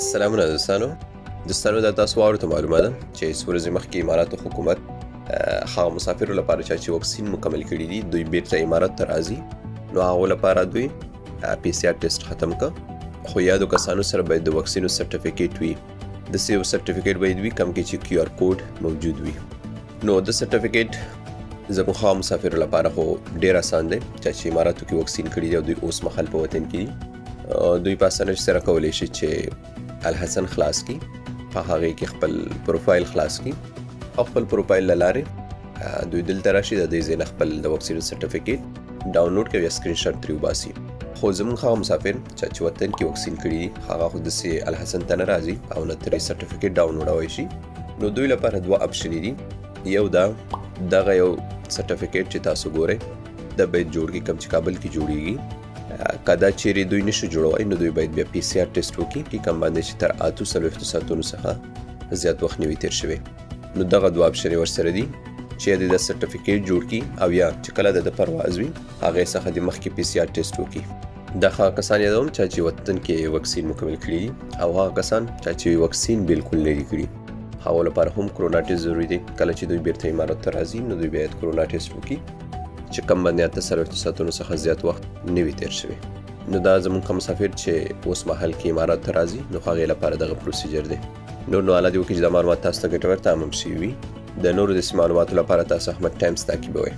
سلامونه دوستانو. دوستانو، دا تاسو واورو ته معلومه ده چې څو ورځې مخکې اماراتو حکومت هغه مسافرو لپاره چې واکسین مکمل کړي دي، دوی بیرته امارات ته راځي، نو هغو لپاره دوی PCR test ختم کړ. خو یادو کسانو سره باید د واکسینو سرټیفیکیټ وي. داسې یو سرټیفیکیټ باید وي کوم کې چې QR code موجود وي. نو د سرټیفیکیټ زموږ هغه مسافرو لپاره خو ډیر اسان دی چې اماراتو کې واکسین کړي دي او دوی اوس مهال په وطن کې دي. دوی په اسانۍ سره کولی شي چې الحسن خلاص کړي، په هغې کې خپل پروفایل خلاص کړي او خپل پروفایل له لارې دوی دلته راشي، د دې ځای نه خپل د واکسین سرټیفیکیټ ډاونلوډ کوي یا سکرین شاټ ترې وباسي. خو زموږ هغه مسافر چې وطن کې واکسین کړي دي، هغه خو داسې الحسن ته نه راځي او نه ترې سرټیفیکیټ ډاونلوډولی شي. نو دوی لپاره دوه اپشنې دي. یو دا دغه یو سرټیفیکیټ چې تاسو ګورئ، دا باید جوړ کړي، کوم چې کابل کې جوړیږي. که دا چیرې دوی نشو جوړولی، نو دوی باید بیا PCR test وکړي چې کوم باندې چې تر 48 ساعتونو څخه زیات وخت نه وي تېر شوی. نو دغه دوه اپشنې ورسره دي چې یا د سرټیفیکیټ جوړ کړي او یا چې کله د پرواز وي، هغې څخه د مخکې PCR test وکړي. دا هغه کسان یادوم چا چې وطن کې واکسین مکمل کړي دي او هغه کسان چا چې واکسین بالکل نه دي کړي، هغو لپاره هم کرونا ټیسټ ضروري دی. کله چې دوی بیرته امارات ته راځي، نو دوی باید کرونا ټیسټ وکړي چې کم باندې 48 ساعتونو څخه زیات وخت نه وي تېر شوی. نو دا زمونږ کوم مسافر چې اوس مهال کې امارات ته راځي، نو هغې لپاره دغه procedure دی. نور نو الله دې وکړي چې دا معلومات تاسو ته ګټور تمام شوي وي. د نورو داسې معلوماتو لپاره تاسو احمد ټایمز تعقیبوئ.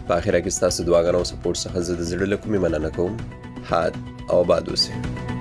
په اخره کې ستاسو دعاګانو او support څخه زه د زړه له کومې مننه کوم. ښاد او آباد اوسئ.